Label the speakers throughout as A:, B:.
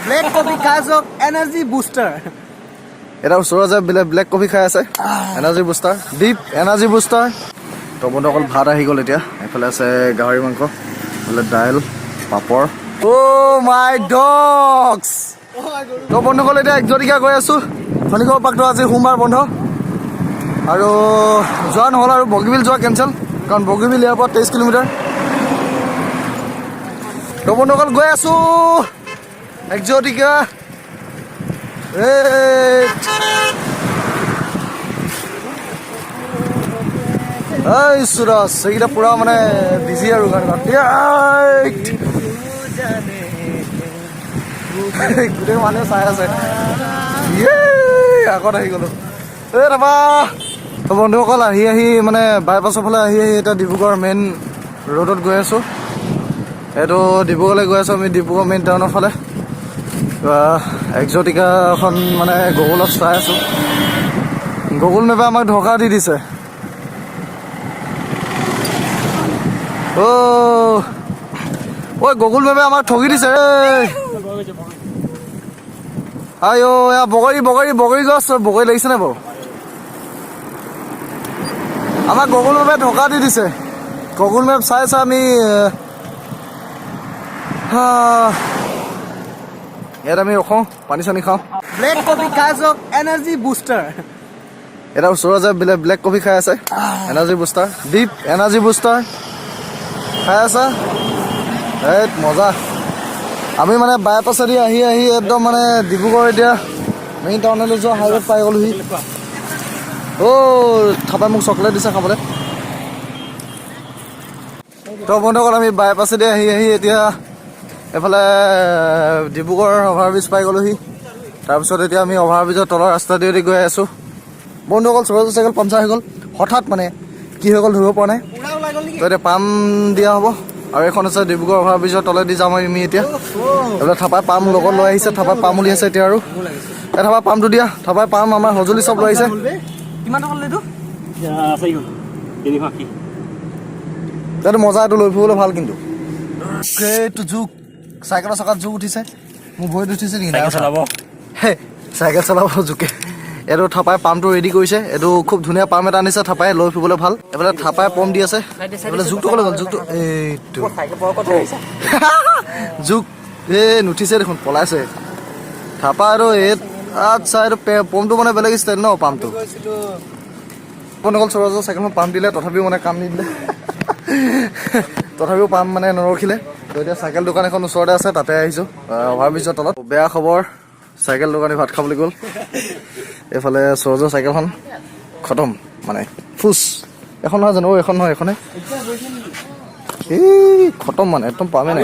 A: Black coffee খাই চাওক, energy booster.
B: এটা ওচৰত যে ব্লেক কফি খাই আছে, energy booster, deep energy booster. তো বন্ধুসকল, ভাত আহি গ'ল এতিয়া। এইফালে আছে গাহৰি মাংস, এইফালে দাইল, পাপৰ। অ' মাই ডগছ। তো বন্ধুসকল, এতিয়া একজতিকা গৈ আছোঁ খনিকৰ পাকটো। আজি সোমবাৰ, বন্ধ আৰু যোৱা নহ'ল আৰু বগীবিল যোৱা কেঞ্চেল, কাৰণ বগীবিল ইয়াৰ পৰা 23 কিলোমিটাৰ। তো বন্ধুসকল, গৈ আছোঁ একজতিকা। এই এই সুৰজ, সেইকেইটা পুৰা মানে বিজি আৰু গান। গোটেই মানুহে চাই আছে। ইয়ে, আগত আহি গ'লো। এই তাৰপা তো বন্ধুসকল, আহি আহি মানে বাইপাছৰ ফালে আহি আহি এতিয়া ডিব্ৰুগড় মেইন ৰোডত গৈ আছোঁ। এইটো ডিব্ৰুগড়লৈ গৈ আছোঁ আমি, ডিব্ৰুগড় মেইন টাউনৰ ফালে। একজটিকাখন মানে গুগলত চাই আছোঁ। গুগল মেপে আমাক ঢকা দি দিছে। অ' ঐ, গুগল মেপে আমাক ঠগি দিছে। এই আই অ', এয়া বগৰী, বগৰী, বগৰী গছ, বগৰী লাগিছে নাই বাৰু? আমাক গুগল মেপে ঢকা দি দিছে। গুগল মেপ চাই চাই আমি হা, ইয়াত আমি ৰখোঁ, পানী চানী খাওঁ।
A: ব্লেক কফি খাই চাওক, এনাৰ্জি বুষ্টাৰ।
B: এটা ওচৰত যে ব্লেক কফি খাই আছে, energy booster, deep energy booster খাই আছা। এই মজা। আমি মানে বাইপাছেদি আহি আহি একদম মানে ডিব্ৰুগড় এতিয়া মেইন টাউনলৈ যোৱা হাইৱেত পাই গ'লোহি। অ' থাপাই মোক চকলেট দিছে খাবলৈ। তো বন্ধুসকল, আমি বাইপাছেদি আহি আহি এতিয়া এইফালে ডিব্ৰুগড় অভাৰব্ৰিজ পাই গ'লোহি। তাৰপিছত এতিয়া আমি অভাৰব্ৰিজৰ তলৰ ৰাস্তা দি গৈ আছোঁ। বন্ধুসকল, চুৰজৰ চাইকেল পামচাৰ হৈ গ'ল হঠাৎ। মানে কি হৈ গ'ল ধৰিব পৰা নাই।
A: পুৰা ওলাই গ'ল নেকি?
B: তো এতিয়া পাম দিয়া হ'ব আৰু এইখন হৈছে ডিব্ৰুগড় অভাৰব্ৰিজৰ তলেদি যাম আমি এতিয়া। এইফালে থাপাই পাম লগত লৈ আহিছে, থাপাই পাম উলিয়াইছে এতিয়া। আৰু এই থাপাই পামটো দিয়া, থাপাই পাম আমাৰ সঁজুলি চব লৈ আহিছে।
A: কিমান টকা ল'লে এইটো?
C: 400, 380।
B: এইটো মজা, এইটো লৈ ফুৰিবলৈ ভাল। কিন্তু এইটো জোক, চাইকেলৰ চকাত জোক উঠিছে। মোৰ ভৰিত উঠিছে নেকি?
C: চাইকেল চলাব।
B: হে, চাইকেল চলাব জোকে। এইটো থাপাই পাম্পটো ৰেডি কৰিছে। এইটো খুব ধুনীয়া পাম্প এটা আনিছে থাপাই, লৈ ফুৰিবলৈ ভাল। এইফালে থাপাই পাম্প দি আছে। এইফালে জোকটো ক'লৈ গ'ল? জোকটো এইটো।
C: চাইকেল পৰা ক'ত আহিছা?
B: জোক এই নুঠিছে দেখোন, পলাইছে। থাপা আৰু এই আচ্ছা, এইটো পাম্পটো মানে বেলেগ ষ্টাইল ন পাম্পটো। অকল চৰজৰ চাইকেলখন পাম্প দিলে, তথাপিও মানে কাম নিদিলে। তথাপিও পাম্প মানে নৰখিলে। তো এতিয়া চাইকেল দোকান এখন ওচৰতে আছে, তাতে আহিছোঁ, অভাৰব্ৰিজৰ তলত। বেয়া খবৰ, চাইকেল দোকানী ভাত খাবলৈ গ'ল। এইফালে চৰজৰ চাইকেলখন খতম, মানে ফুচ। এখন নহয় জানো? অ, এখন নহয়, এখনে। এই খতম, মানে একদম পামেই নাই।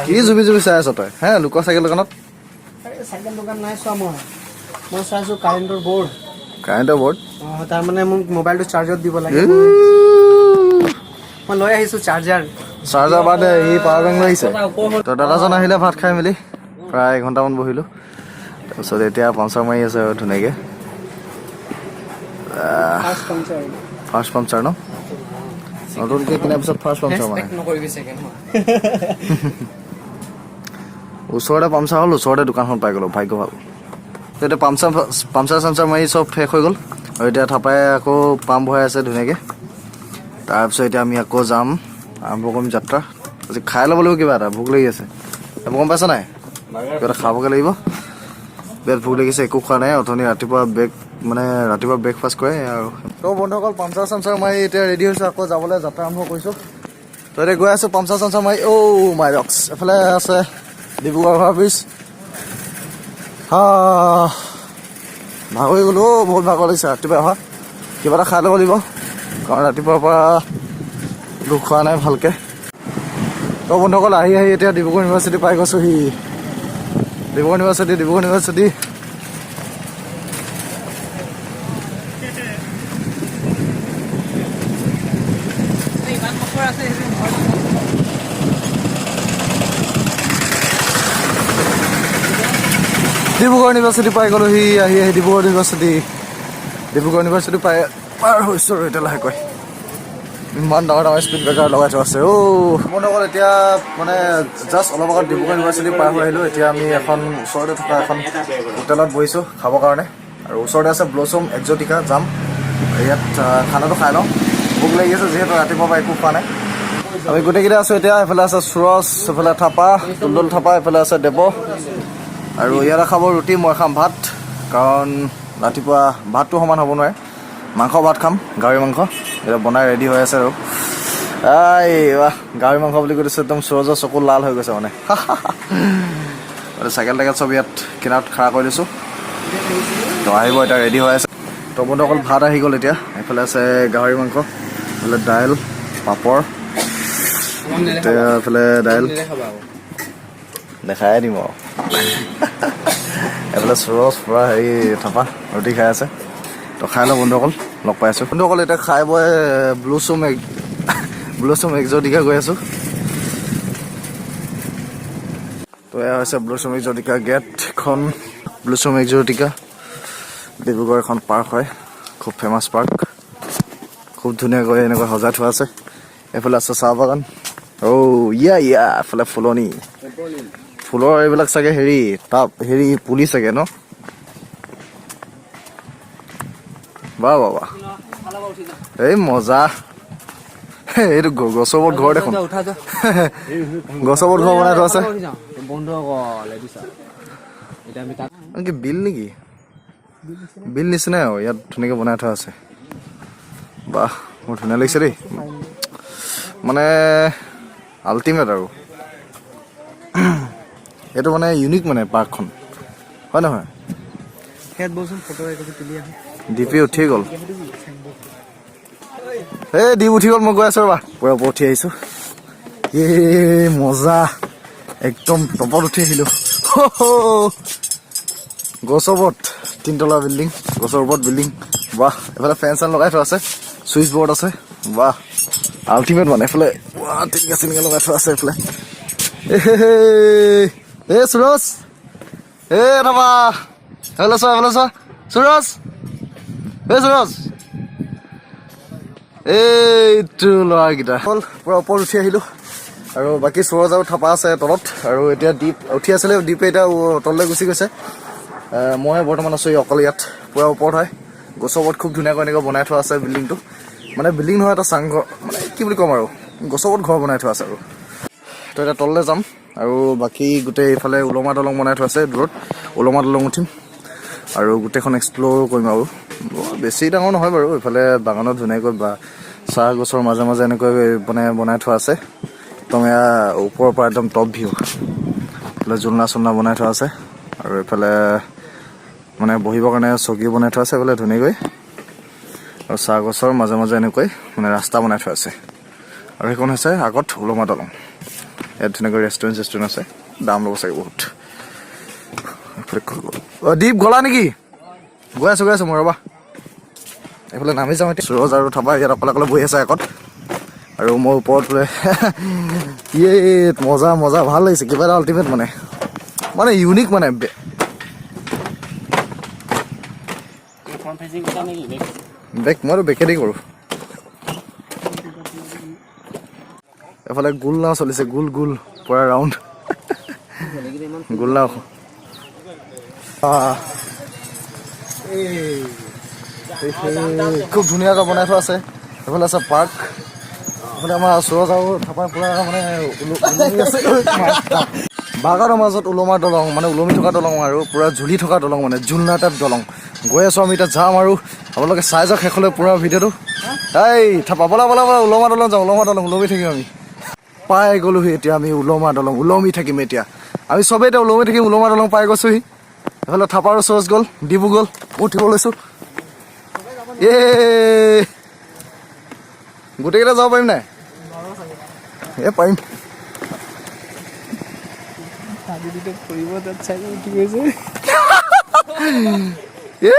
B: কি জুবি জুবি চাই আছ তই হে লোকৰ চাইকেল দোকানত?
A: চাইকেল দোকান নাই চোৱা মই। মই চাইছোঁ কাৰেণ্টৰ বৰ্ড।
B: কাৰেণ্টৰ বৰ্ড?
A: অঁ, তাৰমানে মোক মোবাইলটো চাৰ্জত দিব লাগে। মই লৈ আহিছোঁ চাৰ্জাৰ।
B: চাৰ্জাৰ বাদ দে, সি পাৱাৰ বেংক লৈ আহিছে। তো দাদাজন আহিলে, ভাত খাই মেলি প্ৰায় এঘণ্টামান বহিলোঁ। তাৰপিছত এতিয়া পামচাৰ মাৰি আছে আৰু ধুনীয়াকৈ।
A: First puncture.
B: First puncture ন? নতুনকৈ কিনাৰ পিছত ফাৰ্ষ্ট পামচাৰ মানে।
A: নকৰিবি ছেকেণ্ড।
B: ওচৰতে পামচাৰ হ'ল, ওচৰতে দোকানখন পাই গ'লোঁ, ভাগ্য ভাল। তো এতিয়া পামচাৰ পামচাৰ চামচাৰ মাৰি চব শেষ হৈ গ'ল আৰু এতিয়া থাপাই আকৌ পাম্প ভৰাই আছে ধুনীয়াকৈ। তাৰপিছত এতিয়া আমি আকৌ যাম, আৰম্ভ কৰিম যাত্ৰা। আজি খাই ল'ব লাগিব কিবা এটা, ভোক লাগি আছে। এইবোৰ গম পাইছা নাই? কিবা এটা খাবগৈ লাগিব, বিৰাট ভোক লাগিছে। একো খোৱা নাই অথনি ৰাতিপুৱা। ব্ৰেক মানে ৰাতিপুৱা ব্ৰেকফাষ্ট কৰে আৰু। তো বন্ধুসকল, পামচাৰ চামচাৰ মাৰি এতিয়া ৰেডি হৈছোঁ আকৌ যাবলৈ, যাত্ৰা আৰম্ভ কৰিছোঁ। তো এতিয়া গৈ আছোঁ পামচাৰ চামচাৰ মাৰি। অ' মাই ৰক্স, এফালে আছে ডিব্ৰুগড় অভাৰব্ৰিজ। হা, ভাগৰি গ'লো অ', বহুত ভাগৰ লাগিছে ৰাতিপুৱা অহা। কিবা এটা খাই ল'ব লাগিব, কাৰণ ৰাতিপুৱাৰ পৰা একো খোৱা নাই ভালকৈ। তো বন্ধুসকল, আহি আহি এতিয়া ডিব্ৰুগড় ইউনিভাৰ্চিটি পাই গৈছোহি। Dibrugarh university, Dibrugarh university.
A: ইমান বছৰ আছে।
B: ডিব্ৰুগড় ইউনিভাৰ্চিটি পাই গ'লোহি আহি আহি। ডিব্ৰুগড় ইউনিভাৰ্চিটি, ডিব্ৰুগড় ইউনিভাৰ্চিটি পাই পাৰ হৈছোঁ আৰু এতিয়া লাহেকৈ। ইমান ডাঙৰ ডাঙৰ স্পীড ব্ৰেকাৰ লগাই থোৱা আছে। অ' বন্ধুসকল, এতিয়া মানে জাষ্ট অলপ আগত ডিব্ৰুগড় ইউনিভাৰ্চিটি পাৰ হৈ আহিলোঁ। এতিয়া আমি এখন ওচৰতে থকা এখন হোটেলত বহিছোঁ খাবৰ কাৰণে আৰু ওচৰতে আছে ব্ল'চম এক্সটিকা। যাম ইয়াত, খানাটো খাই লওঁ। ভোক লাগি আছে যিহেতু ৰাতিপুৱাৰ পৰা একো খোৱা নাই। আমি গোটেইকেইটা আছোঁ এতিয়া। এইফালে আছে সুৰজ, এইফালে থাপা, তুলতুল থাপা, এইফালে আছে দেৱ আৰু ইয়াতে খাব ৰুটি, মই খাম ভাত, কাৰণ ৰাতিপুৱা ভাতটো সমান হ'ব নোৱাৰে। মাংস ভাত খাম, গাহৰি মাংস এতিয়া বনাই ৰেডি হৈ আছে। আৰু এই বাহ, গাহৰি মাংস বুলি কৈ দিছোঁ, একদম সুৰজৰ চকু লাল হৈ গৈছে। মানে আৰু চাইকেল টাইকেল চব ইয়াত কিনাৰত খাৰা কৰি দিছোঁ। তো আহিব, এতিয়া ৰেডি হৈ আছে। তো বন্ধুসকল, ভাত আহি গ'ল এতিয়া। এইফালে আছে গাহৰি মাংস, এইফালে দাইল, পাপৰ, এতিয়া এইফালে দাইল দেখাই দিম আৰু এইফালে সুৰজ পুৰা হেৰি থাপা ৰুটি খাই আছে। তো খাই লওঁ বন্ধুসকল, লগ পাই আছোঁ। বন্ধুসকল, এতিয়া খাই বৈ ব্লুচুম এক্সটিকা গৈ আছোঁ। তো এয়া হৈছে ব্লুচুম এক্সটিকা গেটখন। ব্লুচুম এক্সটিকা ডিব্ৰুগড় এখন পাৰ্ক হয়, খুব ফেমাছ পাৰ্ক। খুব ধুনীয়াকৈ এনেকৈ সজাই থোৱা আছে। এইফালে আছে চাহ বাগান। অ' ইয়া ইয়া, এফালে ফুলনি, ফুলৰ এইবিলাক চাগে হেৰি টাব, হেৰি পুলি চাগে ন। বাহ বাহ বাহ, এই মজা। এইটো গছৰ ওপৰত ঘৰ দেখোন।
A: উঠা যোৱা।
B: গছৰ ওপৰত ঘৰ বনাই থোৱা আছে।
A: বন্ধুসকল, এইটো চা, এতিয়া আমি তাত
B: কি বিল নেকি? বিল নিচিনাই আৰু ইয়াত ধুনীয়াকৈ বনাই থোৱা আছে। বাহ, বৰ ধুনীয়া লাগিছে দেই, মানে আল্টিমেট। আৰু এইটো মানে ইউনিক মানে পাৰ্কখন, হয় নহয়?
A: ইয়াত বলচোন, ফটো একপি তুলি আহোঁ।
B: ডিপি উঠি গ'ল। এই দ্বীপ উঠি গ'ল। মই গৈ আছো, ৰ'বা। পুৰা ওপৰত উঠি আহিছো। এ মজা, একদম টপত উঠি আহিলো। গছৰ ওপৰত তিনতলা বিল্ডিং, গছৰ ওপৰত বিল্ডিং। বাহ, এইফালে ফেন চেন লগাই থোৱা আছে, চুইচ বৰ্ড আছে। বাহ, আল্টিমেট। মানে এইফালে ৱাহ, টিলিঙা চিলিঙা লগাই থোৱা আছে এইফালে। এ সুৰজ, এ ৰবা, এইফালে চোৱা, এইফালে চোৱা। সুৰজ, এ সুৰজ, এইটো ল'ৰাকেইটা হ'ল। পুৰা ওপৰত উঠি আহিলোঁ আৰু বাকী সুৰজ আৰু থাপা আছে তলত। আৰু এতিয়া দ্বীপ উঠি আছিলে, দ্বীপে এতিয়া তললৈ গুচি গৈছে। মই বৰ্তমান আছোঁ এই অকলে ইয়াত। পুৰা ওপৰত হয়, গছৰ ওপৰত খুব ধুনীয়াকৈ এনেকৈ বনাই থোৱা আছে বিল্ডিংটো। মানে বিল্ডিং নহয়, এটা চাংঘৰ, মানে কি বুলি ক'ম আৰু, গছৰ ওপৰত ঘৰ বনাই থোৱা আছে। আৰু তো এতিয়া তললৈ যাম আৰু বাকী গোটেই এইফালে ওলমা দলং বনাই থোৱা আছে দূৰত, ওলমা দলং উঠিম আৰু গোটেইখন এক্সপ্ল'ৰ কৰিম। আৰু বৰ বেছি ডাঙৰ নহয় বাৰু। এইফালে বাগানত ধুনীয়াকৈ বা চাহ গছৰ মাজে মাজে এনেকৈ মানে বনাই থোৱা আছে। একদম এয়া ওপৰৰ পৰা একদম টপ ভিউ। এইফালে জোলনা চোলনা বনাই থোৱা আছে আৰু এইফালে মানে বহিবৰ কাৰণে চকী বনাই থোৱা আছে এইফালে ধুনীয়াকৈ। আৰু চাহ গছৰ মাজে মাজে এনেকৈ মানে ৰাস্তা বনাই থোৱা আছে। আৰু সেইখন হৈছে আগত ওলমা দলং। ইয়াত ধুনীয়াকৈ ৰেষ্টুৰেণ্ট চেষ্টুৰেণ্ট আছে, দাম ল'ব চাগে বহুত। এইফালে অ' দীপ গলা নেকি? গৈ আছো, গৈ আছো মই, ৰ'বা। এইফালে নামি যাওঁ এতিয়া। সুৰজ আৰু থাপা ইয়াত অকলে অকলে বহি আছে আগত আৰু মই ওপৰত বোলে। ইয়ে মজা মজা, ভাল লাগিছে কিবা এটা, আল্টিমেট মানে, মানে ইউনিক মানে।
C: ফ্ৰণ্ট ফেচিং কথা নেকি?
B: বেক, মইতো বেকেদি কৰোঁ। এইফালে গোল নাও চলিছে, গোল গোল পুৰা ৰাউণ্ড গোল নাও। আহ। এই খুব ধুনীয়াকৈ বনাই থোৱা আছে। এইফালে আছে পাৰ্ক। এইফালে আমাৰ সুৰজ আৰু থাপাই পুৰা মানে ওলমি আছে বাগানৰ মাজত। ওলমা দলং মানে ওলমি থকা দলং আৰু পুৰা ঝুলি থকা দলং, মানে ঝুলনা টাইপ দলং। গৈ আছোঁ আমি এতিয়া, যাম আৰু আপোনালোকে চাই যাওক শেষলৈ পুৰা ভিডিঅ'টো। এই থাপা, ব'লা ব'লা ব'লা, ওলমা দলং যাওঁ। ওলমা দলং ওলমি থাকিম আমি। পাই গ'লোহি এতিয়া আমি ওলমা দলং। ওলমি থাকিম এতিয়া আমি চবেই, এতিয়া ওলমি থাকিম। ওলমা দলং পাই গৈছোহি। এইফালে থাপাৰো চচ গ'ল, ডিবু গ'ল, উঠিব লৈছোঁ। এ গোটেইকেইটা যাব পাৰিম নাই? এ পাৰিম।
A: ফুৰিব তাত চাই উঠি গৈছে।
B: এ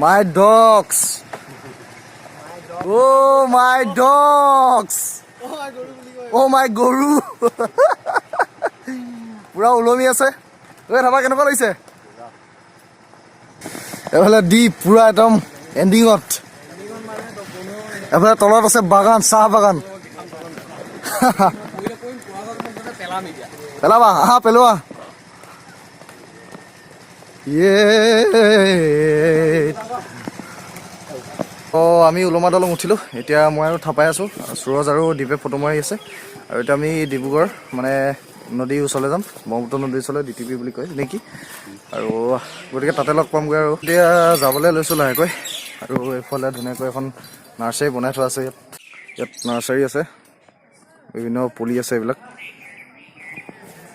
B: মাই ডগছ, অ' মাই ডগছ, অ' মাই গৰু পুৰা ওলমি আছে। ঐ থাপা, কেনেকুৱা লাগিছে? এইফালে দ্বীপ পুৰা একদম এণ্ডিঙত। এফালে তলত আছে বাগান, চাহ বাগান। পেলাবা, আহা, পেলোৱা। ইয়ে, অঁ, আমি ওলমা দলং উঠিলোঁ। এতিয়া মই আৰু থাপাই আছোঁ, সুৰজ আৰু দীপে ফটো মাৰি আছে। আৰু এতিয়া আমি ডিব্ৰুগড় মানে নদীৰ ওচৰলৈ যাম, ব্ৰহ্মপুত্ৰ নদীৰ ওচৰলৈ, ডি টি পি বুলি কয় নেকি। আৰু গতিকে তাতে লগ পামগৈ। আৰু এতিয়া যাবলৈ লৈছোঁ লাহেকৈ। আৰু এইফালে ধুনীয়াকৈ এখন নাৰ্চাৰী বনাই থোৱা আছে ইয়াত। ইয়াত নাৰ্চাৰী আছে, বিভিন্ন পুলি আছে, এইবিলাক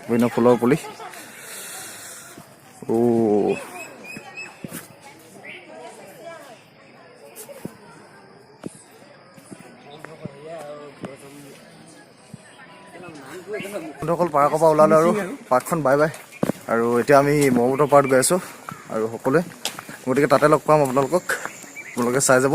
B: বিভিন্ন ফুলৰ পুলি। অ' বন্ধুসকল, পাৰ্কৰ পৰা ওলালোঁ আৰু পাৰ্কখন বাই বাই। আৰু এতিয়া আমি ব্ৰহ্মপুত্ৰ পাৰত গৈ আছোঁ আৰু সকলোৱে, গতিকে তাতে লগ পাম আপোনালোকক, আপোনালোকে চাই যাব।